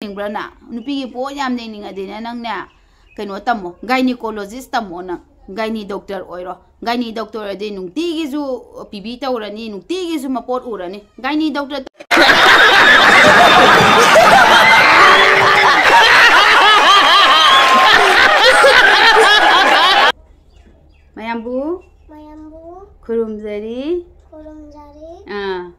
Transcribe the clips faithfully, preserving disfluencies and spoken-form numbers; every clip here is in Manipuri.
ꯌꯦꯡꯅꯤꯡꯕ꯭ꯔꯥ ꯅꯪ? ꯅꯨꯄꯤꯒꯤ ꯄꯣꯠ ꯌꯥꯝ ꯌꯦꯡꯅꯤꯡꯉꯗꯤꯅꯦ, ꯅꯪꯅꯦ ꯀꯩꯅꯣ ꯇꯝꯃꯣ, ꯒꯥꯏꯅꯤꯀꯣꯂꯣꯖꯤꯁ ꯇꯝꯃꯣ ꯅꯪ꯫ ꯒꯥꯏꯅꯤ ꯗꯣꯛꯇꯔ ꯑꯣꯏꯔꯣ꯫ ꯒꯥꯏꯅꯤ ꯗꯣꯛꯇꯔ ꯑꯣꯏꯔꯗꯤ ꯅꯨꯡꯇꯤꯒꯤꯁꯨ ꯄꯤꯕꯤ ꯇꯧꯔꯅꯤ, ꯅꯨꯡꯇꯤꯒꯤꯁꯨ ꯃꯄꯣꯠ ꯎꯔꯅꯤ꯫ ꯒꯥꯏꯅꯤ ꯗꯣꯛꯇꯔ ꯃꯌꯥꯝꯕꯨ ꯃꯌꯥꯝꯕꯨ ꯈꯨꯔꯨꯝꯖꯔꯤ꯫ ꯈꯨꯔꯨꯝꯖꯔꯤ꯫ ꯑꯥ꯫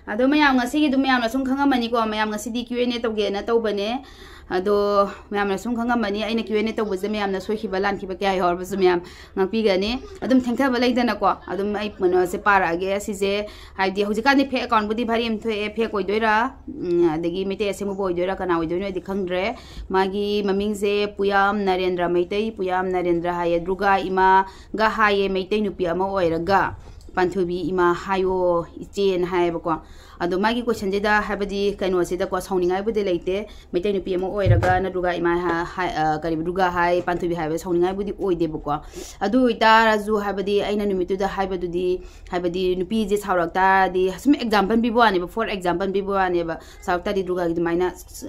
ꯑꯗꯣ ꯃꯌꯥꯝ, ꯉꯁꯤꯒꯤꯗꯨ ꯃꯌꯥꯝꯅ ꯁꯨꯝ ꯈꯪꯉꯝꯃꯅꯤꯀꯣ, ꯃꯌꯥꯝ ꯉꯁꯤꯗꯤ Q and A ꯇꯧꯒꯦꯅ ꯇꯧꯕꯅꯦ꯫ ꯑꯗꯣ ꯃꯌꯥꯝꯅ ꯁꯨꯝ ꯈꯪꯉꯝꯃꯅꯤ, ꯑꯩꯅ Q and A ꯇꯧꯕꯁꯦ ꯃꯌꯥꯝꯅ ꯁꯣꯏꯈꯤꯕ ꯂꯥꯟꯈꯤꯕ ꯀꯌꯥ ꯌꯥꯎꯔꯕꯁꯨ ꯃꯌꯥꯝ ꯉꯥꯛꯄꯤꯒꯅꯤ꯫ ꯑꯗꯨꯝ ꯊꯦꯡꯊꯕ ꯂꯩꯗꯅꯀꯣ, ꯑꯗꯨꯝ ꯑꯩ ꯀꯩꯅꯣꯁꯦ ꯄꯥꯔꯛꯑꯒꯦ꯫ ꯁꯤꯁꯦ ꯍꯥꯏꯗꯤ ꯍꯧꯖꯤꯛꯀꯥꯟꯗꯤ ꯐꯦꯛ ꯑꯦꯀꯥꯎꯟꯕꯨꯗꯤ ꯚꯥꯔꯤ ꯑꯃ ꯊꯣꯛꯑꯦ, ꯐꯦꯛ ꯑꯣꯏꯗꯣꯏꯔꯥ, ꯎꯝ, ꯑꯗꯒꯤ ꯃꯩꯇꯩ ꯑꯁꯦꯡꯕꯕꯨ ꯑꯣꯏꯗꯣꯏꯔꯥ, ꯀꯅꯥ ꯑꯣꯏꯗꯣꯏꯅꯣ ꯍꯥꯏꯗꯤ ꯈꯪꯗ꯭ꯔꯦ꯫ ꯃꯥꯒꯤ ꯃꯃꯤꯡꯁꯦ ꯄꯨꯌꯥꯝ ꯅꯔꯦꯟꯗ꯭ꯔ ꯃꯩꯇꯩ, ꯄꯨꯌꯥꯝ ꯅꯔꯦꯟꯗ꯭ꯔ ꯍꯥꯏꯌꯦ, ꯗꯨꯔꯒꯥ ꯏꯃꯥꯒ ꯍꯥꯏꯌꯦ, ꯃꯩꯇꯩ ꯅꯨꯄꯤ ꯑꯃ ꯑꯣꯏꯔꯒ ꯄꯥꯟꯊꯣꯏꯕꯤ ꯏꯃꯥ ꯍꯥꯏꯌꯣ ꯏꯆꯦꯅ ꯍꯥꯏꯌꯦꯕꯀꯣ꯫ ꯑꯗꯣ ꯃꯥꯒꯤ ꯀꯣꯏꯁꯟꯁꯤꯗ ꯍꯥꯏꯕꯗꯤ ꯀꯩꯅꯣꯁꯤꯗꯀꯣ ꯁꯥꯎꯅꯤꯡꯉꯥꯏꯕꯨꯗꯤ ꯂꯩꯇꯦ, ꯃꯩꯇꯩ ꯅꯨꯄꯤ ꯑꯃ ꯑꯣꯏꯔꯒ ꯅ ꯗꯨꯔꯒꯥ ꯏꯃꯥ ꯍꯥ-, ꯍꯥꯏ-, ꯑ, ꯀꯔꯤꯕ, ꯗꯨꯔꯒꯥ ꯍꯥꯏ, ꯄꯥꯟꯊꯣꯏꯕꯤ ꯍꯥꯏꯕ ꯁꯥꯎꯅꯤꯡꯉꯥꯏꯕꯨꯗꯤ ꯑꯣꯏꯗꯦꯕꯀꯣ꯫ ꯑꯗꯨ ꯑꯣꯏꯇꯥꯔꯁꯨ ꯍꯥꯏꯕꯗꯤ ꯑꯩꯅ ꯅꯨꯃꯤꯠꯇꯨꯗ ꯍꯥꯏꯕꯗꯨꯗꯤ, ꯍꯥꯏꯕꯗꯤ ꯅꯨꯄꯤꯁꯦ ꯁꯥꯎꯔꯛ ꯇꯥꯔꯗꯤ, ꯁꯨꯝ ꯑꯦꯛꯖꯥꯝꯄꯜ ꯄꯤꯕ ꯋꯥꯅꯦꯕ, ꯐꯣꯔ ꯑꯦꯛꯖꯥꯝꯄꯜ ꯄꯤꯕ ꯋꯥꯅꯦꯕ, ꯁꯥꯎꯔꯛ ꯇꯥꯔꯗꯤ ꯗꯨꯔꯒꯥꯒꯤ ꯑꯗꯨꯃꯥꯏꯅ ꯁ-,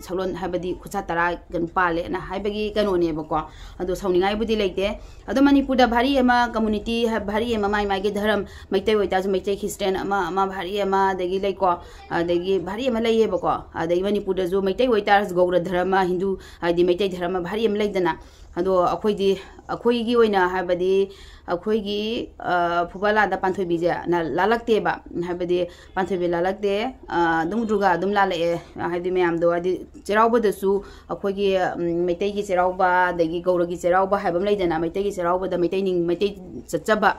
ꯁꯛꯂꯣꯟ ꯍꯥꯏꯕꯗꯤ ꯈꯨꯠꯁꯥ ꯇꯔꯥ ꯀꯩꯅꯣ ꯄꯥꯜꯂꯦꯅ ꯍꯥꯏꯕꯒꯤ ꯀꯩꯅꯣꯅꯦꯕꯀꯣ꯫ ꯑꯗꯣ ꯁꯥꯎꯅꯤꯡꯉꯥꯏꯕꯨꯗꯤ ꯂꯩꯇꯦ꯫ ꯑꯗꯣ ꯃꯅꯤꯄꯨꯔꯗ ꯚꯥꯔꯤ ꯑꯃ, ꯀꯝꯃꯨꯅꯤꯇꯤ ꯍꯥꯏ-, ꯚꯥꯔꯤ ꯑꯃ, ꯃꯥꯏ ꯃꯥꯏꯒꯤ ꯙꯔꯝ, ꯃꯩꯇꯩ ꯑꯣꯏꯇꯥꯔꯁꯨ ꯃꯩꯇꯩ, ꯈ꯭ꯔꯤꯁꯇꯤꯌꯥꯟ ꯑꯃ, ꯑꯃ ꯚꯥꯔꯤ ꯑꯃ, ꯑꯗꯒꯤ ꯂꯩꯀꯣ, ꯑꯗꯒꯤ ꯚꯥꯔꯤ ꯑꯃ ꯂꯩꯌꯦꯕꯀꯣ꯫ ꯑꯗꯒꯤ ꯃꯅꯤꯄꯨꯔꯗꯁꯨ ꯃꯩꯇꯩ ꯑꯣꯏꯇꯥꯔꯁꯨ ꯒꯧꯔ ꯙꯔꯃ, ꯍꯤꯟꯗꯨ, ꯍꯥꯏꯗꯤ ꯃꯩꯇꯩ ꯙꯔꯃ ꯚꯥꯔꯤ ꯑꯃ ꯂꯩꯗꯅ꯫ ꯑꯗꯣ ꯑꯩꯈꯣꯏꯗꯤ, ꯑꯩꯈꯣꯏꯒꯤ ꯑꯣꯏꯅ ꯍꯥꯏꯕꯗꯤ ꯑꯩꯈꯣꯏꯒꯤ, ꯑ, ꯐꯨꯕꯂꯥꯗ ꯄꯥꯟꯊꯣꯏꯕꯤꯁꯦ ꯅ-, ꯂꯥꯜꯂꯛꯇꯦꯕ꯫ ꯍꯥꯏꯕꯗꯤ ꯄꯥꯟꯊꯣꯏꯕꯤ ꯂꯥꯜꯂꯛꯇꯦ, ꯑ, ꯑꯗꯨꯝ ꯗꯨꯔꯒꯥ ꯑꯗꯨꯝ ꯂꯥꯜꯂꯛꯑꯦ꯫ ꯍꯥꯏꯗꯤ ꯃꯌꯥꯝꯗꯣ ꯍꯥꯏꯗꯤ ꯆꯩꯔꯥꯎꯕꯗꯁꯨ ꯑꯩꯈꯣꯏꯒꯤ, ꯎꯝ, ꯃꯩꯇꯩꯒꯤ ꯆꯩꯔꯥꯎꯕ, ꯑꯗꯒꯤ ꯒꯧꯔꯒꯤ ꯆꯩꯔꯥꯎꯕ ꯍꯥꯏꯕ ꯑꯃ ꯂꯩꯗꯅ, ꯃꯩꯇꯩꯒꯤ ꯆꯩꯔꯥꯎꯕꯗ ꯃꯩꯇꯩ ꯅꯤꯡ-, ꯃꯩꯇꯩ ꯆꯠꯆꯕ,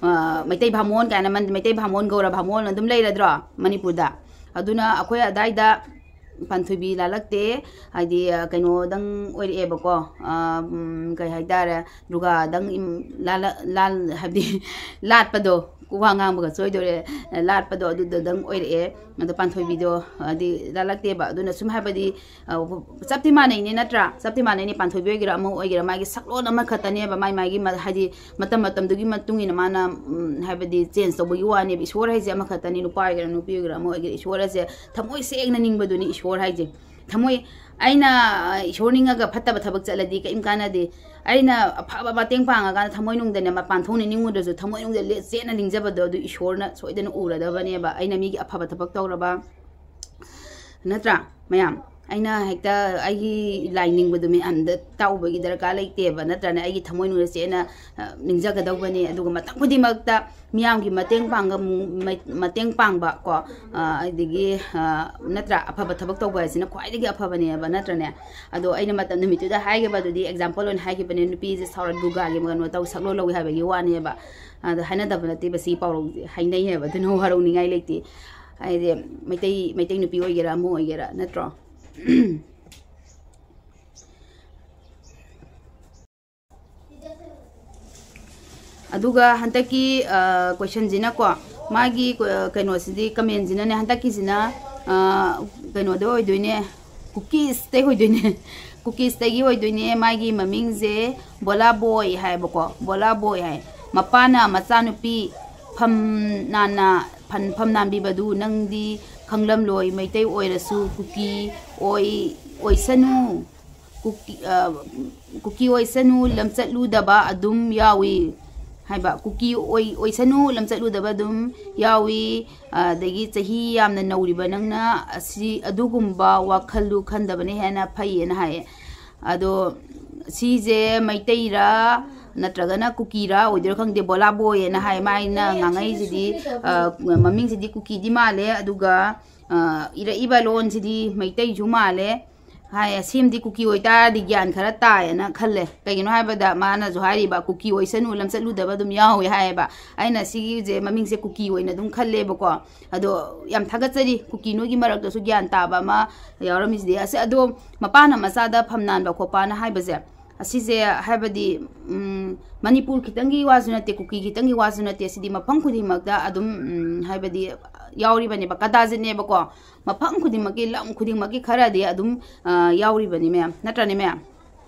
ꯑ, ꯃꯩꯇꯩ ꯚꯥꯃꯣꯟ ꯀꯥꯏꯅ ꯃꯟ-, ꯃꯩꯇꯩ ꯚꯥꯃꯣꯟ, ꯒꯧꯔ ꯚꯥꯃꯣꯟ ꯑꯗꯨꯝ ꯂꯩꯔꯗ꯭ꯔꯣ ꯃꯅꯤꯄꯨꯔꯗ? ꯑꯗꯨꯅ ꯑꯩꯈꯣꯏ ꯑꯗꯥꯏꯗ ꯄꯥꯟꯊꯣꯏꯕꯤ ꯂꯥꯜꯂꯛꯇꯦ꯫ ꯍꯥꯏꯗꯤ, ꯑ, ꯀꯩꯅꯣꯗꯪ ꯑꯣꯏꯔꯛꯑꯦꯕꯀꯣ, ꯑ, ꯎꯝ, ꯀꯩ ꯍꯥꯏꯇꯥꯔꯦ, ꯗꯨꯔꯒꯥꯗꯪ ꯏꯝ-, ꯂꯥꯜꯂ-, ꯂꯥꯜ-, ꯍꯥꯏꯕꯗꯤ ꯂꯥꯠꯄꯗꯣ, ꯋꯥ ꯉꯥꯡꯕꯒ ꯁꯣꯏꯗꯣꯔꯦ, ꯂꯥꯠꯄꯗꯣ ꯑꯗꯨꯗꯗꯪ ꯑꯣꯏꯔꯛꯑꯦ꯫ ꯑꯗꯣ ꯄꯥꯟꯊꯣꯏꯕꯤꯗꯣ ꯍꯥꯏꯗꯤ ꯂꯥꯜꯂꯛꯇꯦꯕ꯫ ꯑꯗꯨꯅ ꯁꯨꯝ ꯍꯥꯏꯕꯗꯤ, ꯑ, ꯆꯞꯇꯤ ꯃꯥꯟꯅꯩꯅꯦ ꯅꯠꯇ꯭ꯔꯥ? ꯆꯞꯇꯤ ꯃꯥꯟꯅꯩꯅꯦ, ꯄꯥꯟꯊꯣꯏꯕꯤ ꯑꯣꯏꯒꯦꯔꯥ ꯑꯃ ꯑꯣꯏꯒꯦꯔꯥ, ꯃꯥꯒꯤ ꯁꯛꯂꯣꯟ ꯑꯃꯈꯛꯇꯅꯦꯕ, ꯃꯥꯏ ꯃꯥꯒꯤ ꯃ-, ꯍꯥꯏꯗꯤ ꯃꯇꯝ ꯃꯇꯝꯗꯨꯒꯤ ꯃꯇꯨꯡ ꯏꯟꯅ ꯃꯥꯅ, ꯎꯝ, ꯍꯥꯏꯕꯗꯤ ꯆꯦꯟꯖ ꯇꯧꯕꯒꯤ ꯋꯥꯅꯦꯕ꯫ ꯏꯁꯣꯔ ꯍꯥꯏꯁꯦ ꯑꯃꯈꯛꯇꯅꯤ, ꯅꯨꯄꯥ ꯑꯣꯏꯒꯦꯔꯥ ꯅꯨꯄꯤ ꯑꯣꯏꯒꯦꯔꯥ ꯑꯃ ꯑꯣꯏꯒꯦꯔꯥ, ꯏꯁꯣꯔ ꯍꯥꯏꯁꯦ ꯊꯃꯣꯏ ꯁꯦꯡꯅ ꯅꯤꯡꯕꯗꯨꯅꯤ ꯏꯁꯣꯔ ꯍꯥꯏꯁꯦ꯫ ꯊꯃꯣꯏ ꯑꯩꯅ ꯏꯁꯣꯔ ꯅꯤꯡꯉꯒ ꯐꯠꯇꯕ ꯊꯕꯛ ꯆꯠꯂꯗꯤ ꯀꯔꯤꯝ ꯀꯥꯟꯅꯗꯦ꯫ ꯑꯩꯅ ꯑꯐꯕ ꯃꯇꯦꯡ ꯄꯥꯡꯉꯀꯥꯟꯗ ꯊꯃꯣꯏꯅꯨꯡꯗꯅꯦ, ꯃꯄꯥꯟ ꯊꯣꯛꯅ ꯅꯤꯡꯉꯨꯗ꯭ꯔꯁꯨ ꯊꯃꯣꯏꯅꯨꯡꯗ ꯆꯦꯠꯅ ꯅꯤꯡꯖꯕꯗꯣ ꯑꯗꯨ ꯏꯁꯣꯔꯅ ꯁꯣꯏꯗꯅ ꯎꯔꯗꯕꯅꯦꯕ꯫ ꯑꯩꯅ ꯃꯤꯒꯤ ꯑꯐꯕ ꯊꯕꯛ ꯇꯧꯔꯕ, ꯅꯠꯇ꯭ꯔꯥ ꯃꯌꯥꯝ? ꯑꯩꯅ ꯍꯦꯛꯇ ꯑꯩꯒꯤ ꯂꯥꯏ ꯅꯤꯡꯕꯗꯨ ꯃꯌꯥꯝꯗ ꯇꯥꯛꯎꯕꯒꯤ ꯗꯔꯀꯥꯔ ꯂꯩꯇꯦꯕ, ꯅꯠꯇ꯭ꯔꯅꯦ? ꯑꯩꯒꯤ ꯊꯃꯣꯏꯅꯨꯡꯗ ꯆꯦꯠꯅ ꯅꯤꯡꯖꯒꯗꯧꯕꯅꯤ꯫ ꯑꯗꯨꯒ ꯃꯇꯝ ꯈꯨꯗꯤꯡꯃꯛꯇ ꯃꯤꯌꯥꯝꯒꯤ ꯃꯇꯦꯡ ꯄꯥꯡꯕ, ꯃꯇꯦꯡ ꯄꯥꯡꯕ ꯀꯣ, ꯑꯗꯒꯤ, ꯅꯠꯇ꯭ꯔꯥ, ꯑꯐꯕ ꯊꯕꯛ ꯇꯧꯕ ꯍꯥꯏꯁꯤꯅ ꯈ꯭ꯋꯥꯏꯗꯒꯤ ꯑꯐꯕꯅꯦꯕ, ꯅꯠꯇ꯭ꯔꯅꯦ? ꯑꯗꯣ ꯑꯩꯅ ꯃꯇꯝ ꯅꯨꯃꯤꯠꯇꯨꯗ ꯍꯥꯏꯈꯤꯕ ꯑꯗꯨꯗꯤ example ꯑꯣꯏꯅ ꯍꯥꯏꯈꯤꯕꯅꯦ, ꯅꯨꯄꯤꯁꯦ ꯁꯥꯎꯔꯠ ꯒꯨꯒꯥꯒꯤ ꯀꯩꯅꯣ ꯇꯧ, ꯁꯛꯂꯣꯟ ꯂꯧꯏ ꯍꯥꯏꯕꯒꯤ ꯋꯥꯅꯦꯕ꯫ ꯑꯗꯣ ꯍꯥꯏꯅꯗꯕ ꯅꯠꯇꯦꯕ, ꯁꯤ ꯄꯥꯎꯔꯧꯁꯦ ꯍꯥꯏꯅꯩꯌꯦꯕ꯫ ꯑꯗꯨꯅ ꯋꯥꯔꯧꯅꯤꯡꯉꯥꯏ ꯂꯩꯇꯦ꯫ ꯍꯥꯏꯗꯤ ꯃꯩꯇꯩ ꯃꯩꯇꯩ ꯅꯨꯄꯤ ꯑꯣꯏꯒꯦꯔꯥ ꯑꯃ ꯑꯣꯏꯒꯦꯔꯥ, ꯅꯠꯇ꯭ꯔꯣ? ꯑꯗꯨꯒ ꯍꯟꯗꯛꯀꯤ questionꯁꯤꯅꯀꯣ, ꯃꯥꯒꯤ ꯀꯩꯅꯣꯁꯤꯗꯤ, commentꯁꯤꯅꯅꯦ, ꯍꯟꯗꯛꯀꯤꯁꯤꯅ ꯀꯩꯅꯣꯗ ꯑꯣꯏꯗꯣꯏꯅꯦ, ꯀꯨꯀꯤꯁꯇꯩ ꯑꯣꯏꯗꯣꯏꯅꯦ꯫ ꯀꯨꯀꯤꯁꯇꯒꯤ ꯑꯣꯏꯗꯣꯏꯅꯦ꯫ ꯃꯥꯒꯤ ꯃꯃꯤꯡꯁꯦ ꯕꯣꯂꯥ ꯕꯣꯏ ꯍꯥꯏꯕꯀꯣ, ꯕꯣꯂꯥ ꯕꯣꯏ ꯍꯥꯏ꯫ ꯃꯄꯥꯅ ꯃꯆꯥꯅꯨꯄꯤ ꯐꯝ ꯅꯥꯟꯅ ꯐꯝ ꯅꯥꯟꯕꯤꯕꯗꯨ ꯅꯪꯗꯤ ꯈꯪꯂꯝꯂꯣꯏ꯫ ꯃꯩꯇꯩ ꯑꯣꯏꯔꯁꯨ ꯀꯨꯀꯤ ꯑꯣꯏ ꯑꯣꯏꯁꯅꯨ꯫ ꯀꯨꯀꯤ, ꯀꯨꯀꯤ ꯑꯣꯏꯁꯅꯨ ꯂꯝꯆꯠꯂꯨꯗꯕ ꯑꯗꯨꯝ ꯌꯥꯎꯏ ꯍꯥꯏꯕ꯫ ꯀꯨꯀꯤ ꯑꯣꯏ ꯑꯣꯏꯁꯅꯨ ꯂꯝꯆꯠꯂꯨꯗꯕ ꯑꯗꯨꯝ ꯌꯥꯎꯏ꯫ ꯑꯗꯒꯤ ꯆꯍꯤ ꯌꯥꯝꯅ ꯅꯧꯔꯤꯕ ꯅꯪꯅ ꯑꯁꯤ, ꯑꯗꯨꯒꯨꯝꯕ ꯋꯥꯈꯜꯗꯨ ꯈꯟꯗꯕꯅ ꯍꯦꯟꯅ ꯐꯩꯌꯦꯅ ꯍꯥꯏꯌꯦ꯫ ꯑꯗꯣ ꯁꯤꯁꯦ ꯃꯩꯇꯩꯔꯥ ꯅꯠꯇ꯭ꯔꯒꯅ ꯀꯨꯀꯤꯔꯥ ꯑꯣꯏꯗꯣꯏꯔꯥ ꯈꯪꯗꯦ, ꯕꯣꯂꯥ ꯕꯣꯏꯅ ꯍꯥꯏ꯫ ꯃꯥꯅ ꯉꯥꯡꯉꯛꯏꯁꯤꯗꯤ, ꯃꯃꯤꯡꯁꯤꯗꯤ ꯀꯨꯀꯤꯗꯤ ꯃꯥꯜꯂꯦ, ꯑꯗꯨꯒ ꯏꯔꯛꯏꯕ ꯂꯣꯟꯁꯤꯗꯤ ꯃꯩꯇꯩꯁꯨ ꯃꯥꯜꯂꯦ꯫ ꯍꯥꯏ, ꯑꯁꯦꯝꯗꯤ ꯀꯨꯀꯤ ꯑꯣꯏꯇꯥꯔꯗꯤ ꯒ꯭ꯌꯥꯟ ꯈꯔ ꯇꯥꯏꯌꯦꯅ ꯈꯜꯂꯦ꯫ ꯀꯩꯒꯤꯅꯣ ꯍꯥꯏꯕꯗ ꯃꯥꯅꯁꯨ ꯍꯥꯏꯔꯤꯕ, ꯀꯨꯀꯤ ꯑꯣꯏꯁꯅꯨ ꯂꯝꯆꯠꯂꯨꯗꯕ ꯑꯗꯨꯝ ꯌꯥꯎꯋꯦ ꯍꯥꯏꯌꯦꯕ꯫ ꯑꯩꯅ ꯁꯤꯒꯤꯁꯦ ꯃꯃꯤꯡꯁꯦ ꯀꯨꯀꯤ ꯑꯣꯏꯅ ꯑꯗꯨꯝ ꯈꯜꯂꯦꯕꯀꯣ꯫ ꯑꯗꯣ ꯌꯥꯝ ꯊꯥꯒꯠꯆꯔꯤ, ꯀꯨꯀꯤ ꯅꯣꯏꯒꯤ ꯃꯔꯛꯇꯁꯨ ꯒ꯭ꯌꯥꯟ ꯇꯥꯕ ꯑꯃ ꯌꯥꯎꯔꯝꯃꯤꯁꯤꯗꯤ꯫ ꯑꯁ, ꯑꯗꯣ ꯃꯄꯥꯅ ꯃꯆꯥꯗ ꯐꯝ ꯅꯥꯟꯕ ꯈꯣꯠꯄꯅ ꯍꯥꯏꯕꯁꯦ, ꯑꯁꯤꯁꯦ ꯍꯥꯏꯕꯗꯤ, ꯃꯅꯤꯄꯨꯔ ꯈꯤꯇꯪꯒꯤ ꯋꯥꯁꯨ ꯅꯠꯇꯦ, ꯀꯨꯀꯤ ꯈꯤꯇꯪꯒꯤ ꯋꯥꯁꯨ ꯅꯠꯇꯦ, ꯁꯤꯗꯤ ꯃꯐꯝ ꯈꯨꯗꯤꯡꯃꯛꯇ ꯑꯗꯨꯝ, ꯍꯥꯏꯕꯗꯤ ꯌꯥꯎꯔꯤꯕꯅꯦꯕ, ꯀꯗꯥꯖꯤꯠꯅꯦꯕꯀꯣ꯫ ꯃꯐꯝ ꯈꯨꯗꯤꯡꯃꯛꯀꯤ, ꯂꯝ ꯈꯨꯗꯤꯡꯃꯛꯀꯤ ꯈꯔꯗꯤ ꯑꯗꯨꯝ ꯌꯥꯎꯔꯤꯕꯅꯤ ꯃꯌꯥꯝ, ꯅꯠꯇ꯭ꯔꯅꯦ ꯃꯌꯥꯝ?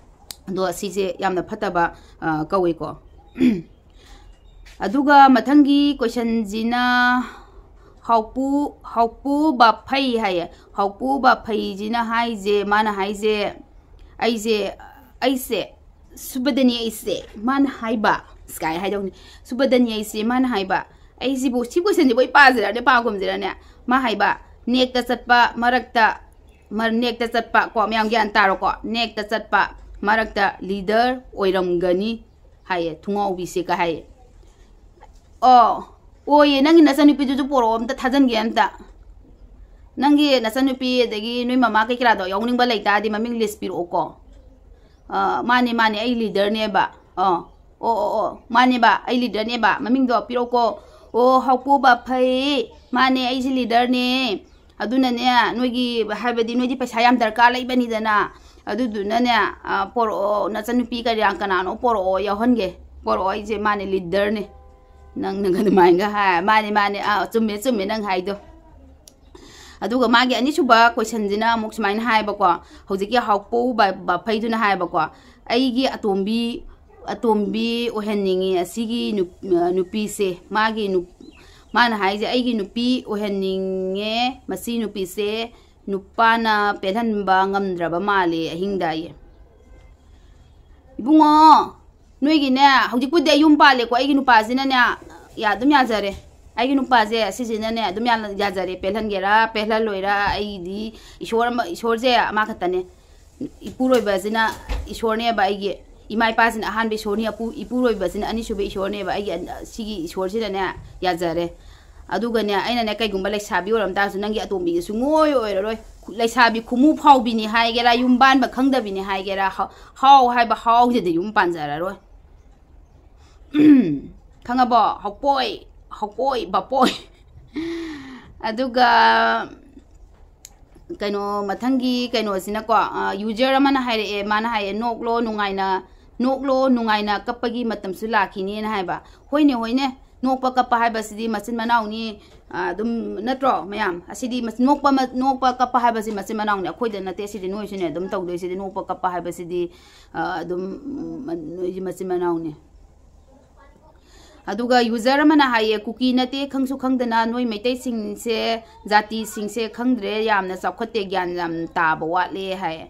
ꯑꯗꯣ ꯑꯁꯤꯁꯦ ꯌꯥꯝꯅ ꯐꯠꯇꯕ ꯀꯧꯏꯀꯣ꯫ ꯑꯗꯨꯒ ꯃꯊꯪꯒꯤ questionꯁꯤꯅ, ꯍꯥꯎꯄꯨ ꯍꯥꯎꯄꯨ ꯕꯥꯐꯩ ꯍꯥꯏꯌꯦ꯫ ꯍꯥꯎꯄꯨ ꯕꯥꯐꯩꯁꯤꯅ ꯍꯥꯏꯁꯦ, ꯃꯥꯅ ꯍꯥꯏꯁꯦ, ꯑꯩꯁꯦ ꯑꯩꯁꯦ ꯁꯨꯕꯗꯅꯤ ꯑꯩꯁꯦ, ꯃꯥꯅ ꯍꯥꯏꯕ꯫ ꯁ꯭ꯀꯥꯏ ꯍꯥꯏꯗꯧꯅꯤ꯫ ꯁꯨꯕꯗꯅꯤ ꯑꯩꯁꯦ, ꯃꯥꯅ ꯍꯥꯏꯕ꯫ ꯑꯩꯁꯤꯕꯨ ꯁꯤ ꯀꯣꯏꯁꯟꯁꯤꯕꯨ ꯑꯩ ꯄꯥꯖꯔꯅꯦ, ꯄꯥꯒꯨꯝꯖꯔꯅꯦ꯫ ꯃꯥ ꯍꯥꯏꯕ, ꯅꯦꯛꯇ ꯆꯠꯄ ꯃꯔꯛꯇ ꯃ- ꯅꯦꯛꯇ ꯆꯠꯄ ꯀꯣ, ꯃꯌꯥꯝ ꯒ꯭ꯌꯥꯟ ꯇꯥꯔꯣꯀꯣ꯫ ꯅꯦꯛꯇ ꯆꯠꯄ ꯃꯔꯛꯇ ꯂꯤꯗꯔ ꯑꯣꯏꯔꯝꯒꯅꯤ ꯍꯥꯏꯌꯦ ꯊꯨꯡꯉꯥꯎꯕꯤꯁꯦꯒ ꯍꯥꯏꯌꯦ꯫ ꯑꯣ, ꯑꯣꯏꯌꯦ, ꯅꯪꯒꯤ ꯅꯆꯟꯅꯨꯄꯤꯗꯨꯁꯨ ꯄꯣꯔꯛꯑꯣ, ꯑꯝꯇ ꯊꯥꯖꯟꯒꯦ ꯑꯝꯇ꯫ ꯅꯪꯒꯤ ꯅꯆꯟꯅꯨꯄꯤ ꯑꯗꯒꯤ ꯅꯣꯏ ꯃꯃꯥ ꯀꯩ ꯀꯔꯥꯗꯣ ꯌꯥꯎꯅꯤꯡꯕ ꯂꯩꯇꯥꯔꯗꯤ ꯃꯃꯤꯡ ꯂꯤꯁ ꯄꯤꯔꯛꯑꯣꯀꯣ꯫ ꯑ, ꯃꯥꯅꯦ ꯃꯥꯅꯦ, ꯑꯩ ꯂꯤꯗꯔꯅꯦꯕ꯫ ꯑ, ꯑꯣ ꯑꯣ ꯑꯣ, ꯃꯥꯅꯦꯕ, ꯑꯩ ꯂꯤꯗꯔꯅꯦꯕ, ꯃꯃꯤꯡꯗꯣ ꯄꯤꯔꯛꯑꯣꯀꯣ꯫ ꯑꯣ, ꯍꯥꯎꯄꯨ ꯕꯥꯐꯩ, ꯃꯥꯅꯦ, ꯑꯩꯁꯦ ꯂꯤꯗꯔꯅꯦ꯫ ꯑꯗꯨꯅꯅꯦ, ꯅꯣꯏꯒꯤ, ꯍꯥꯏꯕꯗꯤ ꯅꯣꯏꯗꯤ ꯄꯩꯁꯥ ꯌꯥꯝ ꯗꯔꯀꯥꯔ ꯂꯩꯕꯅꯤꯗꯅ, ꯑꯗꯨꯗꯨꯅꯅꯦ, ꯑ, ꯄꯣꯔꯛꯑꯣ, ꯅꯆꯟꯅꯨꯄꯤ ꯀꯔꯤ ꯀꯅꯥꯅꯣ ꯄꯣꯔꯛꯑꯣ, ꯌꯥꯎꯍꯟꯒꯦ꯫ ꯄꯣꯔꯛꯑꯣ, ꯑꯩꯁꯦ ꯃꯥꯅꯦ ꯂꯤꯗꯔꯅꯦ꯫ ꯅꯪꯅꯒ ꯑꯗꯨꯃꯥꯏꯅꯒ ꯍꯥꯏ꯫ ꯃꯥꯅꯦ ꯃꯥꯅꯦ, ꯑꯥ, ꯆꯨꯝꯃꯦ ꯆꯨꯝꯃꯦ ꯅꯪ ꯍꯥꯏꯗꯣ꯫ ꯑꯗꯨꯒ ꯃꯥꯒꯤ ꯑꯅꯤꯁꯨꯕ ꯀꯣꯏꯁꯟꯁꯤꯅ ꯑꯃꯨꯛ ꯁꯨꯃꯥꯏꯅ ꯍꯥꯏꯌꯦꯕꯀꯣ, ꯍꯧꯖꯤꯛꯀꯤ ꯍꯥꯎꯄꯧ ꯕ- ꯕꯥꯐꯩꯗꯨꯅ ꯍꯥꯏꯌꯦꯕꯀꯣ, "ꯑꯩꯒꯤ ꯑꯇꯣꯝꯕꯤ, ꯑꯇꯣꯝꯕꯤ ꯑꯣꯏꯍꯟꯅꯤꯡꯉꯤ ꯑꯁꯤꯒꯤ ꯅꯨ- ꯅꯨꯄꯤꯁꯦ", ꯃꯥꯒꯤ ꯅꯨ- ꯃꯥꯅ ꯍꯥꯏꯁꯦ, "ꯑꯩꯒꯤ ꯅꯨꯄꯤ ꯑꯣꯏꯍꯟꯅꯤꯡꯉꯦ, ꯃꯁꯤ ꯅꯨꯄꯤꯁꯦ ꯅꯨꯄꯥꯅ ꯄꯦꯜꯍꯟꯕ ꯉꯝꯗ꯭ꯔꯕ ꯃꯥꯜꯂꯦ ꯑꯍꯤꯡꯗ" ꯑꯌꯦ꯫ ꯏꯕꯨꯡꯉꯣ, ꯅꯣꯏꯒꯤꯅꯦ, ꯍꯧꯖꯤꯛꯄꯨꯗꯤ ꯑꯩ ꯌꯨꯝ ꯄꯥꯜꯂꯦꯀꯣ, ꯑꯩꯒꯤ ꯅꯨꯄꯥꯁꯤꯅꯅꯦ, ꯌꯥ- ꯑꯗꯨꯝ ꯌꯥꯖꯔꯦ꯫ ꯑꯩꯒꯤ ꯅꯨꯄꯥꯁꯦ ꯑꯁꯤꯁꯤꯅꯅꯦ ꯑꯗꯨꯝ ꯌꯥ- ꯌꯥꯖꯔꯦ, ꯄꯦꯜꯍꯟꯒꯦꯔꯥ ꯄꯦꯜꯍꯜꯂꯣꯏꯔꯥ, ꯑꯩꯗꯤ ꯏꯁꯣꯔ ꯑꯃ, ꯏꯁꯣꯔꯁꯦ ꯑꯃ ꯈꯛꯇꯅꯦ꯫ ꯏꯄꯨꯔꯣꯏꯕꯁꯤꯅ ꯏꯁꯣꯔꯅꯦꯕ ꯑꯩꯒꯤ꯫ ꯏꯃꯥ ꯏꯄꯥꯁꯤꯅ ꯑꯍꯥꯟꯕ ꯏꯁꯣꯔꯅꯤ, ꯑꯄꯨ- ꯏꯄꯨꯔꯣꯏꯕꯁꯤꯅ ꯑꯅꯤꯁꯨꯕ ꯏꯁꯣꯔꯅꯦꯕ ꯑꯩꯒꯤ꯫ ꯑꯟ- ꯁꯤꯒꯤ ꯏꯁꯣꯔꯁꯤꯗꯅꯦ ꯌꯥꯖꯔꯦ꯫ ꯑꯗꯨꯒꯅꯦ, ꯑꯩꯅꯅꯦ, ꯀꯩꯒꯨꯝꯕ ꯂꯩꯁꯥꯕꯤ ꯑꯣꯏꯔꯝ ꯇꯥꯔꯁꯨ ꯅꯪꯒꯤ ꯑꯇꯣꯝꯕꯤꯒꯤ ꯁꯨꯡꯑꯣꯏ ꯑꯣꯏꯔꯔꯣꯏ꯫ ꯂꯩꯁꯥꯕꯤ ꯈꯨꯃꯨ ꯐꯥꯎꯕꯤꯅꯤ ꯍꯥꯏꯒꯦꯔꯥ, ꯌꯨꯝ ꯄꯥꯟꯕ ꯈꯪꯗꯕꯤꯅꯤ ꯍꯥꯏꯒꯦꯔꯥ, ꯍꯥ- ꯍꯥꯎ ꯍꯥꯏꯕ ꯍꯥꯎꯁꯤꯗ ꯌꯨꯝ ꯄꯥꯟꯖꯔꯔꯣꯏ꯫ ꯈꯪꯉꯕꯣ? ꯍꯧꯄꯣꯏ, ꯍꯧꯄꯣꯏ, ꯕꯄꯣꯏ꯫ ꯑꯗꯨꯒ ꯀꯩꯅꯣ, ꯃꯊꯪꯒꯤ ꯀꯩꯅꯣꯁꯤꯅꯀꯣ, ꯌꯨꯖꯔ ꯑꯃꯅ ꯍꯥꯏꯔꯛꯑꯦ, ꯃꯥꯅ ꯍꯥꯏꯌꯦ, "ꯅꯣꯛꯂꯣ ꯅꯨꯡꯉꯥꯏꯅ, ꯅꯣꯛꯂꯣ ꯅꯨꯡꯉꯥꯏꯅ, ꯀꯞꯄꯒꯤ ꯃꯇꯝꯁꯨ ꯂꯥꯛꯈꯤꯅꯤꯅ" ꯍꯥꯏꯕ꯫ ꯍꯣꯏꯅꯦ, ꯍꯣꯏꯅꯦ, ꯅꯣꯛꯄ ꯀꯞꯄ ꯍꯥꯏꯕꯁꯤꯗꯤ ꯃꯆꯤꯟ ꯃꯅꯥꯎꯅꯤ, ꯑ, ꯑꯗꯨꯝ ꯅꯠꯇ꯭ꯔꯣ ꯃꯌꯥꯝ? ꯑꯁꯤꯗꯤ ꯃꯆ- ꯅꯣꯛꯄ ꯃ- ꯅꯣꯛꯄ ꯀꯞꯄ ꯍꯥꯏꯕꯁꯤ ꯃꯆꯤꯟ ꯃꯅꯥꯎꯅꯤ, ꯑꯩꯈꯣꯏꯗ ꯅꯠꯇꯦ, ꯁꯤꯗꯤ ꯅꯣꯏꯁꯨꯅꯦ ꯑꯗꯨꯝ ꯇꯧꯗꯣꯏꯁꯤꯗꯤ, ꯅꯣꯛꯄ ꯀꯞꯄ ꯍꯥꯏꯕꯁꯤꯗꯤ, ꯑ, ꯑꯗꯨꯝ, ꯎꯝ, ꯅꯣꯏꯁꯤ ꯃꯆꯤꯟ ꯃꯅꯥꯎꯅꯤ꯫ ꯑꯗꯨꯒ ꯌꯨꯖꯔ ꯑꯃꯅ ꯍꯥꯏꯌꯦ, "ꯀꯨꯀꯤ ꯅꯠꯇꯦ, ꯈꯪꯁꯨ ꯈꯪꯗꯅ ꯅꯣꯏ ꯃꯩꯇꯩꯁꯤꯡꯁꯦ, ꯖꯥꯇꯤꯁꯤꯡꯁꯦ ꯈꯪꯗ꯭ꯔꯦ, ꯌꯥꯝꯅ ꯆꯥꯎꯈꯠꯇꯦ, ꯒ꯭ꯌꯥꯟ ꯌꯥꯝ ꯇꯥꯕ ꯋꯥꯠꯂꯦ" ꯍꯥꯏꯌꯦ꯫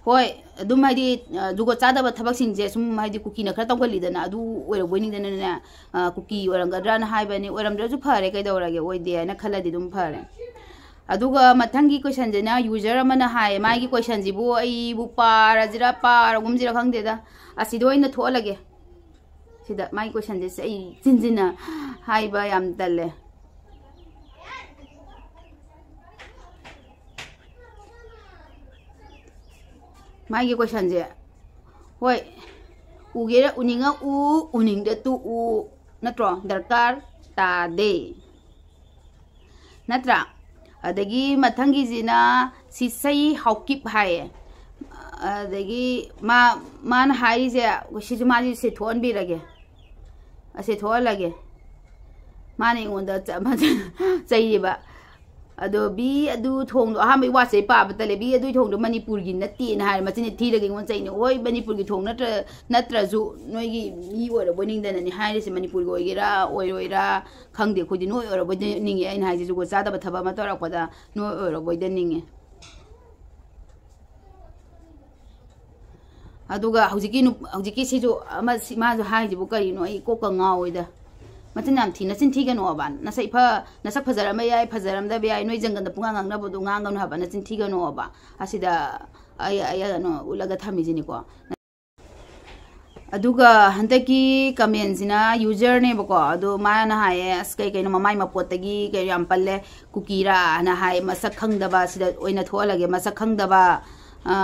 ꯍꯣꯏ, ꯑꯗꯨꯝ ꯍꯥꯏꯗꯤ, ꯑ, ꯖꯨꯒꯣꯠ ꯆꯥꯗꯕ ꯊꯕꯛꯁꯤꯡꯁꯦ ꯁꯨꯝ ꯍꯥꯏꯗꯤ ꯀꯨꯀꯤꯅ ꯈꯔ ꯇꯧꯒꯜꯂꯤꯗꯅ, ꯑꯗꯨ ꯑꯣꯏꯔꯕꯣꯏ ꯅꯤꯡꯗꯅꯅꯦ, ꯑ, ꯀꯨꯀꯤ ꯑꯣꯏꯔꯝꯒꯗ꯭ꯔꯥꯅ ꯍꯥꯏꯕꯅꯤ, ꯑꯣꯏꯔꯝꯗ꯭ꯔꯁꯨ ꯐꯔꯦ, ꯀꯩꯗꯧꯔꯒꯦ, ꯑꯣꯏꯗꯦ ꯍꯥꯏꯅ ꯈꯜꯂꯗꯤ ꯑꯗꯨꯝ ꯐꯔꯦ꯫ ꯑꯗꯨꯒ ꯃꯊꯪꯒꯤ ꯀꯣꯏꯁꯟꯁꯤꯅ ꯌꯨꯖꯔ ꯑꯃꯅ ꯍꯥꯏ, ꯃꯥꯒꯤ ꯀꯣꯏꯁꯟꯁꯤꯕꯨ ꯑꯩꯕꯨ ꯄꯥꯔꯁꯤꯔ ꯄꯥꯔꯒꯨꯝꯁꯤꯔ ꯈꯪꯗꯦꯗ, ꯑꯁꯤꯗ ꯑꯣꯏꯅ ꯊꯣꯛꯍꯜꯂꯒꯦ꯫ ꯁꯤꯗ ꯃꯥꯒꯤ ꯀꯣꯏꯁꯟꯁꯦ ꯑꯩ ꯆꯤꯟꯁꯤꯟꯅ ꯍꯥꯏꯕ ꯌꯥꯝ ꯇꯜꯂꯦ꯫ ꯃꯥꯒꯤ ꯀꯣꯏꯁꯟꯁꯦ, ꯍꯣꯏ, ꯎꯒꯦꯔꯥ ꯎꯅꯤꯡꯉ ꯎ, ꯎꯅꯤꯡꯗ ꯇꯣꯛꯎ, ꯅꯠꯇ꯭ꯔꯣ? ꯗꯔꯀꯥꯔ ꯇꯥꯗꯦ, ꯅꯠꯇ꯭ꯔꯥ? ꯑꯗꯒꯤ ꯃꯊꯪꯒꯤꯁꯤꯅ ꯁꯤꯁꯩ ꯍꯥꯎꯀꯤꯞ ꯍꯥꯏꯌꯦ꯫ ꯑꯗꯒꯤ ꯃꯥ, ꯃꯥꯅ ꯍꯥꯏꯔꯤꯁꯦ, ꯁꯤꯁꯨ ꯃꯥꯁꯤ ꯁꯦ ꯊꯣꯛꯍꯟꯕꯤꯔꯒꯦ, ꯑꯁꯦ ꯊꯣꯛꯍꯜꯂꯒꯦ꯫ ꯃꯥꯅ ꯑꯩꯉꯣꯟꯗ ꯆ-, ꯆꯩꯌꯦꯕ꯫ ꯑꯗꯣ ꯕꯤ ꯑꯗꯨ ꯊꯣꯡꯗꯣ ꯑꯍꯥꯟꯕꯒꯤ ꯋꯥꯁꯦ ꯄꯥꯕ ꯇꯜꯂꯦ꯫ ꯕꯤ ꯑꯗꯨ ꯊꯣꯡꯗꯣ ꯃꯅꯤꯄꯨꯔꯒꯤ ꯅꯠꯇꯦꯅ ꯍꯥꯏꯔꯦ꯫ ꯃꯆꯤꯟꯁꯦ ꯊꯤꯔꯒ ꯑꯩꯉꯣꯟꯗ ꯆꯩꯅꯦ꯫ ꯍꯣꯏ, ꯃꯅꯤꯄꯨꯔꯒꯤ ꯊꯣꯡ ꯅꯠꯇ꯭ꯔ-, ꯅꯠꯇ꯭ꯔꯁꯨ ꯅꯣꯏꯒꯤ ꯃꯤ ꯑꯣꯏꯔꯕꯣꯏ ꯅꯤꯡꯗꯅꯅꯦ ꯍꯥꯏꯔꯤꯁꯦ꯫ ꯃꯅꯤꯄꯨꯔꯒꯤ ꯑꯣꯏꯒꯦꯔꯥ ꯑꯣꯏꯔꯣꯏꯔꯥ ꯈꯪꯗꯦ꯫ ꯑꯩꯈꯣꯏꯗꯤ ꯅꯣꯏ ꯑꯣꯏꯔꯕꯣꯏ ꯅꯤꯡꯉꯦ꯫ ꯑꯩꯅ ꯍꯥꯏꯁꯦ ꯖꯨꯒꯣꯠ ꯆꯥꯗꯕ ꯊꯕꯛ ꯑꯃ ꯇꯧꯔꯛꯄꯗ ꯅꯣꯏ ꯑꯣꯏꯔꯕꯣꯏꯗ ꯅꯤꯡꯉꯦ꯫ ꯑꯗꯨꯒ ꯍꯧꯖꯤꯛꯀꯤ ꯅꯨ-, ꯍꯧꯖꯤꯛꯀꯤ ꯁꯤꯁꯨ ꯑꯃ ꯁꯤ-, ꯃꯥꯁꯨ ꯍꯥꯏꯁꯤꯕꯨ ꯀꯔꯤꯅꯣ? ꯑꯩ ꯀꯣꯛꯀ ꯉꯥꯎꯋꯤꯗ꯫ ꯃꯆꯤꯟ ꯌꯥꯝ ꯊꯤ, ꯅꯆꯤꯟ ꯊꯤꯒꯅꯣꯕ꯫ ꯅꯁꯛ ꯏꯐ-, ꯅꯁꯛ ꯐꯖꯔꯝꯕ ꯌꯥꯏ, ꯐꯖꯔꯝꯗꯕ ꯌꯥꯏ, ꯅꯣꯏ ꯖꯪꯒꯜꯗ ꯄꯨꯡꯉꯥꯡ ꯉꯥꯡꯅꯕꯗꯣ ꯉꯥꯡꯒꯅꯨ ꯍꯥꯏꯕ, ꯅꯆꯤꯟ ꯊꯤꯒꯅꯣꯕ꯫ ꯑꯁꯤꯗ ꯑꯩ, ꯑꯩ ꯀꯩꯅꯣ ꯎꯠꯂꯒ ꯊꯝꯃꯤꯁꯤꯅꯤꯀꯣ꯫ ꯑꯗꯨꯒ ꯍꯟꯗꯛꯀꯤ ꯀꯃꯦꯟꯁꯤꯅ ꯌꯨꯖꯔꯅꯦꯕꯀꯣ, ꯑꯗꯣ ꯃꯥꯅ ꯍꯥꯏꯌꯦ, "ꯑꯁ, ꯀꯩ ꯀꯩꯅꯣ ꯃꯃꯥꯏ ꯃꯄꯣꯠꯇꯒꯤ ꯀꯩ ꯌꯥꯝ ꯄꯜꯂꯦ, ꯀꯨꯀꯤꯔꯥꯅ ꯍꯥꯏ, ꯃꯁꯛ ꯈꯪꯗꯕ", ꯁꯤꯗ ꯑꯣꯏꯅ ꯊꯣꯛꯍꯜꯂꯒꯦ, "ꯃꯁꯛ ꯈꯪꯗꯕ", ꯑ,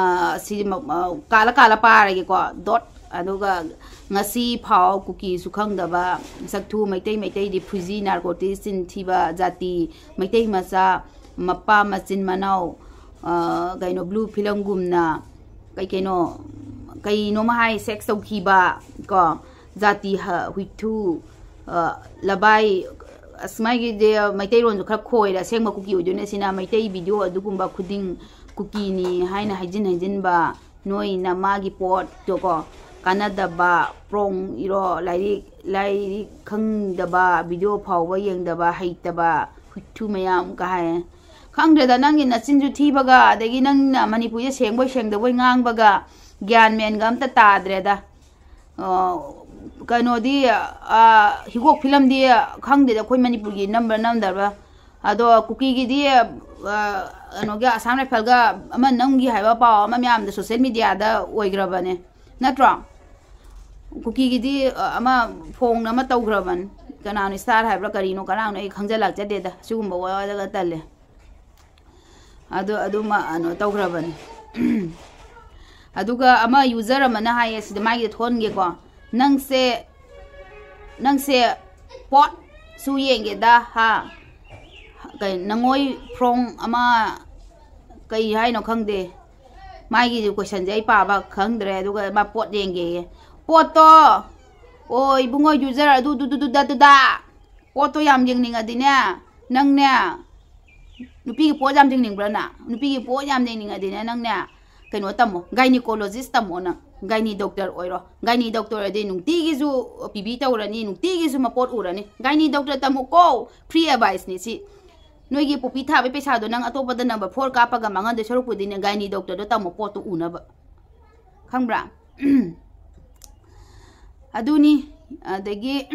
ꯁꯤ ꯃ-, ꯑ, ꯀꯥꯜꯂ ꯀꯥꯜꯂ ꯄꯥꯔꯒꯦꯀꯣ, ꯗꯣꯠ꯫ ꯑꯗꯨꯒ ꯉꯁꯤ ꯐꯥꯎ ꯀꯨꯀꯤꯁꯨ ꯈꯪꯗꯕ, ꯁꯛꯊꯨ ꯃꯩꯇꯩ, ꯃꯩꯇꯩ ꯔꯤꯐ꯭ꯌꯨꯖꯤ, ꯅꯥꯔꯀꯣꯇꯤꯛꯁ, ꯆꯤꯟ ꯊꯤꯕ ꯖꯥꯇꯤ, ꯃꯩꯇꯩ ꯃꯆꯥ, ꯃꯄꯥ ꯃꯆꯤꯟ ꯃꯅꯥꯎ, ꯑ, ꯀꯩꯅꯣ, ꯕ꯭ꯂꯨ ꯐꯤꯂꯝꯒꯨꯝꯅ, ꯀꯩ ꯀꯩꯅꯣ, ꯀꯩꯅꯣꯃ ꯍꯥꯏ, ꯁꯦꯛꯁ ꯇꯧꯈꯤꯕ, ꯀꯣ, ꯖꯥꯇꯤ ꯍ-, ꯍꯨꯏꯊꯨ, ꯑ, ꯂꯕꯥꯏ, ꯑꯁ, ꯃꯥꯒꯤꯗꯤ ꯃꯩꯇꯩꯔꯣꯟꯁꯨ ꯈꯔ ꯈꯣꯏꯔꯦ꯫ ꯑꯁꯦꯡꯕ ꯀꯨꯀꯤ ꯑꯣꯏꯗꯣꯏꯅꯦ ꯁꯤꯅ, ꯃꯩꯇꯩ ꯚꯤꯗꯤꯑꯣ ꯑꯗꯨꯒꯨꯝꯕ ꯈꯨꯗꯤꯡ ꯀꯨꯀꯤꯅꯤ ꯍꯥꯏꯅ ꯍꯥꯏꯖꯤꯟ ꯍꯥꯏꯖꯤꯟꯕ, ꯅꯣꯏꯅ ꯃꯥꯒꯤ ꯄꯣꯠꯇꯣꯀꯣ, ꯀꯥꯟꯅꯗꯕ, ꯄ꯭ꯔꯣꯡ ꯏꯔꯣ, ꯂꯥꯏꯔꯤꯛ ꯂꯥꯏꯔꯤꯛ ꯈꯪꯗꯕ, ꯚꯤꯗꯤꯑꯣ ꯐꯥꯎꯕ ꯌꯦꯡꯗꯕ, ꯍꯩꯇꯕ, ꯍꯨꯏꯊꯨ ꯃꯌꯥꯝ ꯀ ꯍꯥꯏ꯫ ꯈꯪꯗ꯭ꯔꯦꯗ, ꯅꯪꯒꯤ ꯅꯆꯤꯟꯁꯨ ꯊꯤꯕꯒ, ꯑꯗꯒꯤ ꯅꯪꯅ ꯃꯅꯤꯄꯨꯔꯤꯁꯦ ꯁꯦꯡꯕꯣꯏ ꯁꯦꯡꯗꯕꯣꯏ ꯉꯥꯡꯕꯒ ꯒ꯭ꯌꯥꯟ ꯃꯦꯟꯒ ꯑꯝꯇ ꯇꯥꯗ꯭ꯔꯦꯗ꯫ ꯑ, ꯀꯩꯅꯣꯗꯤ, ꯑ, ꯍꯤꯒꯣꯛ ꯐꯤꯂꯝꯗꯤ ꯈꯪꯗꯦꯗ, ꯑꯩꯈꯣꯏ ꯃꯅꯤꯄꯨꯔꯒꯤ ꯅꯝꯕ꯭ꯔꯥ ꯅꯝꯗꯕ꯭ꯔꯥ꯫ ꯑꯗꯣ ꯀꯨꯀꯤꯒꯤꯗꯤ, ꯑ, ꯀꯩꯅꯣꯒꯤ ꯑꯁꯥꯝ ꯔꯥꯏꯐꯜꯒ ꯑꯃ ꯅꯝꯈꯤ ꯍꯥꯏꯕ ꯄꯥꯎ ꯑꯃ ꯃꯌꯥꯝꯗ ꯁꯣꯁꯦꯜ ꯃꯦꯗꯤꯌꯥꯗ ꯑꯣꯏꯈ꯭ꯔꯕꯅꯦ, ꯅꯠꯇ꯭ꯔꯣ? ꯀꯨꯀꯤꯒꯤꯗꯤ, ꯑ, ꯑꯃ ꯐꯣꯡꯅ ꯑꯃ ꯇꯧꯈ꯭ꯔꯕꯅꯤ꯫ ꯀꯅꯥꯅꯣ, ꯏꯁꯇꯥꯔ ꯍꯥꯏꯕ꯭ꯔꯥ ꯀꯔꯤꯅꯣ, ꯀꯅꯥꯅꯣ, ꯑꯩ ꯈꯪꯖꯜꯂꯛꯆꯗꯦꯗ, ꯁꯤꯒꯨꯝꯕ ꯋꯥꯗꯒ ꯇꯜꯂꯦ꯫ ꯑꯗꯨ ꯑꯗꯨꯃ ꯀꯩꯅꯣ ꯇꯧꯈ꯭ꯔꯕꯅꯤ꯫ ꯑꯗꯨꯒ ꯑꯃ ꯌꯨꯖꯔ ꯑꯃꯅ ꯍꯥꯏꯌꯦ, ꯁꯤꯗ ꯃꯥꯒꯤꯗ ꯊꯣꯟꯒꯦꯀꯣ, "ꯅꯪꯁꯦ, ꯅꯪꯁꯦ ꯄꯣꯠꯁꯨ ꯌꯦꯡꯒꯦꯗ, ꯍꯥ? ꯀꯩ, ꯅꯉꯣꯏ ꯐ꯭ꯔꯣꯡ ꯑꯃ ꯀꯩ ꯍꯥꯏꯅꯣ ꯈꯪꯗꯦ, ꯃꯥꯒꯤ ꯀꯣꯏꯁꯟꯁꯦ ꯑꯩ ꯄꯥꯕ ꯈꯪꯗ꯭ꯔꯦ꯫ ꯑꯗꯨꯒ ꯃꯥ ꯄꯣꯠ ꯌꯦꯡꯒꯦꯌꯦ꯫ ꯄꯣꯠꯇꯣ, ꯑꯣ ꯏꯕꯨꯡꯉꯣ, ꯌꯨꯖꯔ ꯑꯗꯨ ꯗꯨ ꯗꯨ ꯗꯨ ꯗ ꯗꯨ ꯗ, ꯄꯣꯠꯇꯣ ꯌꯥꯝ ꯌꯦꯡꯅꯤꯡꯉꯗꯤꯅꯦ, ꯅꯪꯅꯦ, ꯅꯨꯄꯤꯒꯤ ꯄꯣꯠ ꯌꯥꯝ ꯌꯦꯡꯅꯤꯡꯕ꯭ꯔꯥ ꯅꯪ? ꯅꯨꯄꯤꯒꯤ ꯄꯣꯠ ꯌꯥꯝ ꯌꯦꯡꯅꯤꯡꯉꯗꯤꯅꯦ, ꯅꯪꯅꯦ, ꯀꯩꯅꯣ ꯇꯝꯃꯣ, ꯒꯥꯏꯅꯤꯀꯣꯂꯣꯖꯤꯁ ꯇꯝꯃꯣ ꯅꯪ꯫ ꯒꯥꯏꯅꯤ ꯗꯣꯛꯇꯔ ꯑꯣꯏꯔꯣ꯫ ꯒꯥꯏꯅꯤ ꯗꯣꯛꯇꯔ ꯑꯣꯏꯔꯗꯤ ꯅꯨꯡꯇꯤꯒꯤꯁꯨ ꯄꯤꯕꯤ ꯇꯧꯔꯅꯤ, ꯅꯨꯡꯇꯤꯒꯤꯁꯨ ꯃꯄꯣꯠ ꯎꯔꯅꯤ꯫ ꯒꯥꯏꯅꯤ ꯗꯣꯛꯇꯔ ꯇꯝꯃꯣꯀꯣ, ꯐ꯭ꯔꯤ ꯑꯦꯗꯚꯥꯏꯁꯅꯤ ꯁꯤ꯫ ꯅꯣꯏꯒꯤ ꯄꯣꯄꯤ ꯊꯥꯕꯩ ꯄꯩꯁꯥꯗꯣ ꯅꯪ ꯑꯇꯣꯞꯄꯗ ꯅꯝꯕꯔ ꯐꯣꯔ ꯀꯥꯞꯄꯒ ꯃꯥꯡꯍꯟꯗꯣꯏ ꯁꯔꯨꯛꯄꯨꯗꯤꯅꯦ, ꯒꯥꯏꯅꯤ ꯗꯣꯛꯇꯔꯗꯣ ꯇꯝꯃꯣ, ꯄꯣꯠꯇꯣ ꯎꯅꯕ꯫ ꯈꯪꯕ꯭ꯔꯥ? ꯑꯗꯨꯅꯤ꯫ ꯑꯗꯒꯤ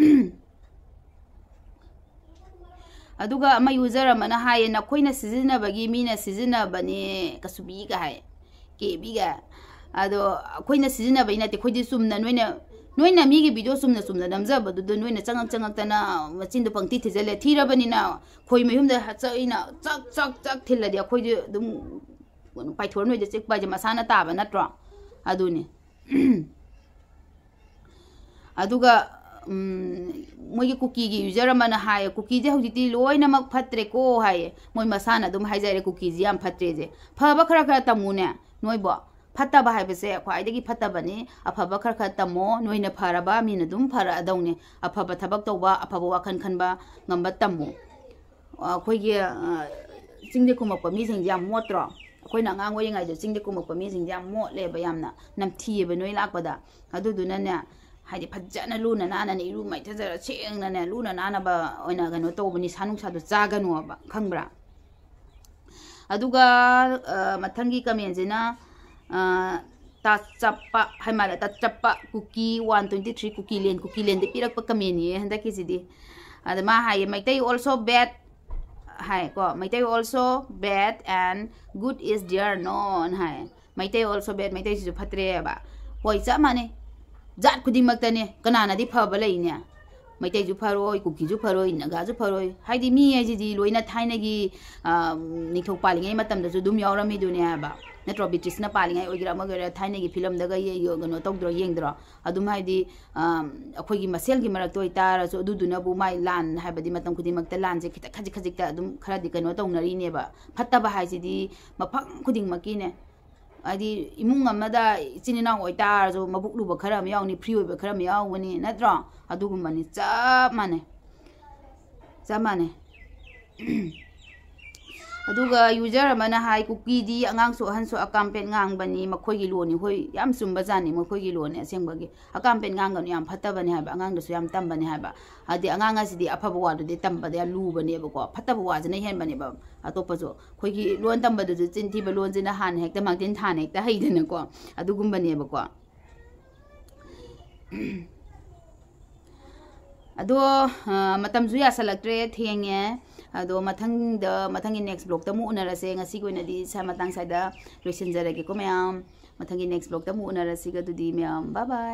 ꯑꯗꯨꯒ ꯑꯃ ꯌꯨꯖꯔ ꯑꯃꯅ ꯍꯥꯏꯌꯦ, "ꯅꯈꯣꯏꯅ ꯁꯤꯖꯤꯟꯅꯕꯒꯤ ꯃꯤꯅ ꯁꯤꯖꯤꯟꯅꯕꯅꯦ, ꯀꯁꯨꯕꯤꯒ ꯍꯥꯏ, ꯀꯦꯕꯤꯒ꯫ ꯑꯗꯣ ꯑꯩꯈꯣꯏꯅ ꯁꯤꯖꯤꯟꯅꯕꯩ ꯅꯠꯇꯦ, ꯑꯩꯈꯣꯏꯗꯤ ꯆꯨꯝꯅ ꯅꯣꯏꯅ, ꯅꯣꯏꯅ ꯃꯤꯒꯤ ꯚꯤꯗꯤꯑꯣ ꯆꯨꯝꯅ ꯆꯨꯝꯅ ꯅꯝꯖꯕꯗꯨꯗ ꯅꯣꯏꯅ ꯆꯪꯉꯛ ꯆꯪꯉꯛꯇꯅ ꯃꯆꯤꯟꯗꯣ ꯄꯪꯊꯤ ꯊꯤꯖꯤꯜꯂꯦ꯫ ꯊꯤꯔꯕꯅꯤꯅ ꯈꯣꯏ ꯃꯌꯨꯝꯗ ꯆꯠ-, ꯑꯩꯅ ꯆꯥꯛ ꯆꯥꯛ ꯆꯥꯛ ꯊꯤꯜꯂꯗꯤ ꯑꯩꯈꯣꯏꯗꯤ ꯑꯗꯨꯝ ꯄꯥꯏꯊꯣꯔ ꯅꯣꯏꯗ ꯆꯤꯛꯄ ꯍꯥꯏꯁꯦ ꯃꯁꯥꯅ ꯇꯥꯕ ꯅꯠꯇ꯭ꯔꯣ?" ꯑꯗꯨꯅꯤ꯫ ꯑꯗꯨꯒ, ꯎꯝ, ꯃꯣꯏꯒꯤ ꯀꯨꯀꯤꯒꯤ ꯌꯨꯖꯔ ꯑꯃꯅ ꯍꯥꯏꯌꯦ, "ꯀꯨꯀꯤꯁꯦ ꯍꯧꯖꯤꯛꯇꯤ ꯂꯣꯏꯅꯃꯛ ꯐꯠꯇ꯭ꯔꯦꯀꯣ" ꯍꯥꯏꯌꯦ꯫ ꯃꯣꯏ ꯃꯁꯥꯅ ꯑꯗꯨꯝ ꯍꯥꯏꯖꯔꯦ, "ꯀꯨꯀꯤꯁꯦ ꯌꯥꯝ ꯐꯠꯇ꯭ꯔꯦꯁꯦ"꯫ ꯐꯕ ꯈꯔ ꯈꯔ ꯇꯝꯃꯨꯅꯦ ꯅꯣꯏꯕꯣ꯫ ꯐꯠꯇꯕ ꯍꯥꯏꯕꯁꯦ ꯈ꯭ꯋꯥꯏꯗꯒꯤ ꯐꯠꯇꯕꯅꯤ꯫ ꯑꯐꯕ ꯈꯔ ꯈꯔ ꯇꯝꯃꯣ꯫ ꯅꯣꯏꯅ ꯐꯔꯕ ꯃꯤꯅ ꯑꯗꯨꯝ ꯐꯔꯛꯑꯗꯧꯅꯦ꯫ ꯑꯐꯕ ꯊꯕꯛ ꯇꯧꯕ, ꯑꯐꯕ ꯋꯥꯈꯜ ꯈꯟꯕ ꯉꯝꯕ ꯇꯝꯃꯨ꯫ ꯑꯩꯈꯣꯏꯒꯤ, ꯑ, ꯆꯤꯡꯗ ꯀꯨꯝꯃꯛꯄ ꯃꯤꯁꯤꯡꯁꯦ ꯌꯥꯝ ꯃꯣꯠꯇ꯭ꯔꯣ? ꯑꯩꯈꯣꯏꯅ ꯑꯉꯥꯡ ꯑꯣꯏꯔꯤꯉꯩꯗ ꯆꯤꯡꯗ ꯀꯨꯝꯃꯛꯄ ꯃꯤꯁꯤꯡꯁꯦ ꯌꯥꯝ ꯃꯣꯠꯂꯦꯕ, ꯌꯥꯝꯅ ꯅꯝꯊꯤꯑꯕ ꯅꯣꯏ ꯂꯥꯛꯄꯗ꯫ ꯑꯗꯨꯗꯨꯅꯅꯦ, ꯍꯥꯏꯗꯤ ꯐꯖꯅ ꯂꯨꯅ ꯅꯥꯟꯅꯅꯦ, ꯏꯔꯨ ꯃꯥꯏꯊꯖꯔ ꯁꯦꯡꯅꯅꯦ, ꯂꯨꯅ ꯅꯥꯟꯅꯕ ꯑꯣꯏꯅ ꯀꯩꯅꯣ ꯇꯧꯕ, ꯅꯤꯁꯥ ꯅꯨꯡꯁꯥꯗꯣ ꯆꯥꯒꯅꯣꯕ, ꯈꯪꯕ꯭ꯔꯥ? ꯑꯗꯨꯒ, ꯑ, ꯃꯊꯪꯒꯤ ꯀꯃꯦꯟꯁꯤꯅ, ꯑ, ꯇꯥꯆꯞꯄ ꯍꯥꯏ ꯃꯥꯜꯂꯦ, ꯇꯥꯆꯞꯄ ꯀꯨꯀꯤ ꯋꯥꯟ ꯇ꯭ꯋꯦꯟꯇꯤ ꯊ꯭ꯔꯤ, ꯀꯨꯀꯤꯂꯦꯟ, ꯀꯨꯀꯤꯂꯦꯟꯗ ꯄꯤꯔꯛꯄ ꯀꯃꯦꯟꯅꯤꯌꯦ ꯍꯟꯗꯛꯀꯤꯁꯤꯗꯤ꯫ ꯑꯗ ꯃꯥ ꯍꯥꯏꯌꯦ, "ꯃꯩꯇꯩ also bad" ꯍꯥꯏꯀꯣ, "Meitei also bad and good is there none" high. "Meitei also bad", ꯃꯩꯇꯩꯁꯤꯁꯨ ꯐꯠꯇ꯭ꯔꯦꯕ꯫ ꯍꯣꯏ, ꯆꯞ ꯃꯥꯟꯅꯩ, ꯖꯥꯠ ꯈꯨꯗꯤꯡꯃꯛꯇꯅꯦ, ꯀꯅꯥꯅꯗꯤ ꯐꯕ ꯂꯩꯅꯦ? ꯃꯩꯇꯩꯁꯨ ꯐꯔꯣꯏ, ꯀꯨꯀꯤꯁꯨ ꯐꯔꯣꯏ, ꯅꯥꯒꯥꯁꯨ ꯐꯔꯣꯏ꯫ ꯍꯥꯏꯗꯤ ꯃꯤ ꯍꯥꯏꯁꯤꯗꯤ ꯂꯣꯏꯅ ꯊꯥꯏꯅꯒꯤ, ꯑ, ꯅꯤꯡꯊꯧ ꯄꯥꯜꯂꯤꯉꯩ ꯃꯇꯝꯗꯁꯨ ꯑꯗꯨꯝ ꯌꯥꯎꯔꯝꯃꯤꯗꯨꯅꯦ ꯍꯥꯏꯕ꯫ ꯅꯠꯇ꯭ꯔꯣ? ꯕ꯭ꯔꯤꯇꯤꯁꯅ ꯄꯥꯜꯂꯤꯉꯩ ꯑꯣꯏꯒꯦꯔꯥ ꯑꯃ ꯑꯣꯏꯒꯦꯔꯥ, ꯊꯥꯏꯅꯒꯤ ꯐꯤꯂꯝꯗꯒ ꯌꯦ-, ꯌꯦ-, ꯀꯩꯅꯣ ꯇꯧꯗ꯭ꯔꯣ, ꯌꯦꯡꯗ꯭ꯔꯣ? ꯑꯗꯨꯝ ꯍꯥꯏꯗꯤ, ꯑ, ꯑꯩꯈꯣꯏꯒꯤ ꯃꯁꯦꯜꯒꯤ ꯃꯔꯛꯇ ꯑꯣꯏꯇꯥꯔꯁꯨ, ꯑꯗꯨꯗꯨꯅꯕꯨ ꯃꯥꯏ ꯂꯥꯟ ꯍꯥꯏꯕꯗꯤ ꯃꯇꯝ ꯈꯨꯗꯤꯡꯃꯛꯇ ꯂꯥꯟꯁꯦ ꯈꯤꯇꯪ ꯈꯖꯤꯛ ꯈꯖꯤꯛꯇ ꯑꯗꯨꯝ ꯈꯔꯗꯤ ꯀꯩꯅꯣ ꯇꯧꯅꯔꯤꯅꯦꯕ꯫ ꯐꯠꯇꯕ ꯍꯥꯏꯁꯤꯗꯤ ꯃꯐꯝ ꯈꯨꯗꯤꯡꯃꯛꯀꯤꯅꯦ꯫ ꯍꯥꯏꯗꯤ ꯏꯃꯨꯡ ꯑꯃꯗ ꯏꯆꯤꯟ ꯏꯅꯥꯎ ꯑꯣꯏꯇꯥꯔꯁꯨ ꯃꯕꯨꯛ ꯂꯨꯕ ꯈꯔ ꯑꯃ ꯌꯥꯎꯅꯤ, free ꯑꯣꯏꯕ ꯈꯔ ꯑꯃ ꯌꯥꯎꯒꯅꯤ, ꯅꯠꯇ꯭ꯔꯣ? ꯑꯗꯨꯒꯨꯝꯕꯅꯤ, ꯆꯞ ꯃꯥꯟꯅꯩ, ꯆꯞ ꯃꯥꯟꯅꯩ꯫ ꯑꯗꯨꯒ user ꯑꯃꯅ ꯍꯥꯏ, "ꯀꯨꯀꯤꯗꯤ ꯑꯉꯥꯡꯁꯨ ꯑꯍꯟꯁꯨ ꯑꯀꯥꯝꯄꯦꯠ ꯉꯥꯡꯕꯅꯤ, ꯃꯈꯣꯏꯒꯤ ꯂꯣꯟꯅꯤ꯫" ꯍꯣꯏ, ꯌꯥꯝ ꯆꯨꯝꯕ ꯖꯥꯠꯅꯤ, ꯃꯈꯣꯏꯒꯤ ꯂꯣꯟꯅꯤ ꯑꯁꯦꯡꯕꯒꯤ꯫ ꯑꯀꯥꯝꯄꯦꯠ ꯉꯥꯡꯒꯅꯨ, ꯌꯥꯝ ꯐꯠꯇꯕꯅꯤ ꯍꯥꯏꯕ, ꯑꯉꯥꯡꯗꯁꯨ ꯌꯥꯝ ꯇꯝꯕꯅꯤ ꯍꯥꯏꯕ꯫ ꯍꯥꯏꯗꯤ ꯑꯉꯥꯡ ꯑꯁꯤꯗꯤ ꯑꯐꯕ ꯋꯥꯗꯨꯗꯤ ꯇꯝꯕꯗ ꯌꯥꯝ ꯂꯨꯕꯅꯦꯕꯀꯣ, ꯐꯠꯇꯕ ꯋꯥꯁꯤꯅ ꯍꯦꯟꯕꯅꯦꯕ꯫ ꯑꯇꯣꯞꯄꯁꯨ ꯑꯩꯈꯣꯏꯒꯤ ꯂꯣꯟ ꯇꯝꯕꯗꯁꯨ ꯆꯤꯟ ꯊꯤꯕ ꯂꯣꯟꯁꯤꯅ ꯍꯥꯟꯅ ꯍꯦꯛꯇ ꯃꯥꯡꯖꯤꯟ ꯊꯥꯅ ꯍꯦꯛꯇ ꯍꯩꯗꯅꯀꯣ, ꯑꯗꯨꯒꯨꯝꯕꯅꯦꯕꯀꯣ꯫ ꯑꯗꯣ, ꯑ, ꯃꯇꯝꯁꯨ ꯌꯥꯁꯜꯂꯛꯇ꯭ꯔꯦ, ꯊꯦꯡꯉꯦ꯫ ꯑꯗꯣ ꯃꯊꯪꯗ, ꯃꯊꯪꯒꯤ next vlogꯇ ꯑꯃꯨꯛ ꯎꯅꯔꯁꯦ꯫ ꯉꯁꯤꯒꯤ ꯑꯣꯏꯅꯗꯤ ꯁ-, ꯃꯇꯥꯡ ꯁ꯭ꯋꯥꯏꯗ ꯂꯣꯏꯁꯤꯟꯖꯔꯒꯦꯀꯣ ꯃꯌꯥꯝ꯫ ꯃꯊꯪꯒꯤ next vlogꯇ ꯑꯃꯨꯛ ꯎꯅꯔꯁꯤꯒ ꯑꯗꯨꯗꯤ ꯃꯌꯥꯝ, bye bye꯫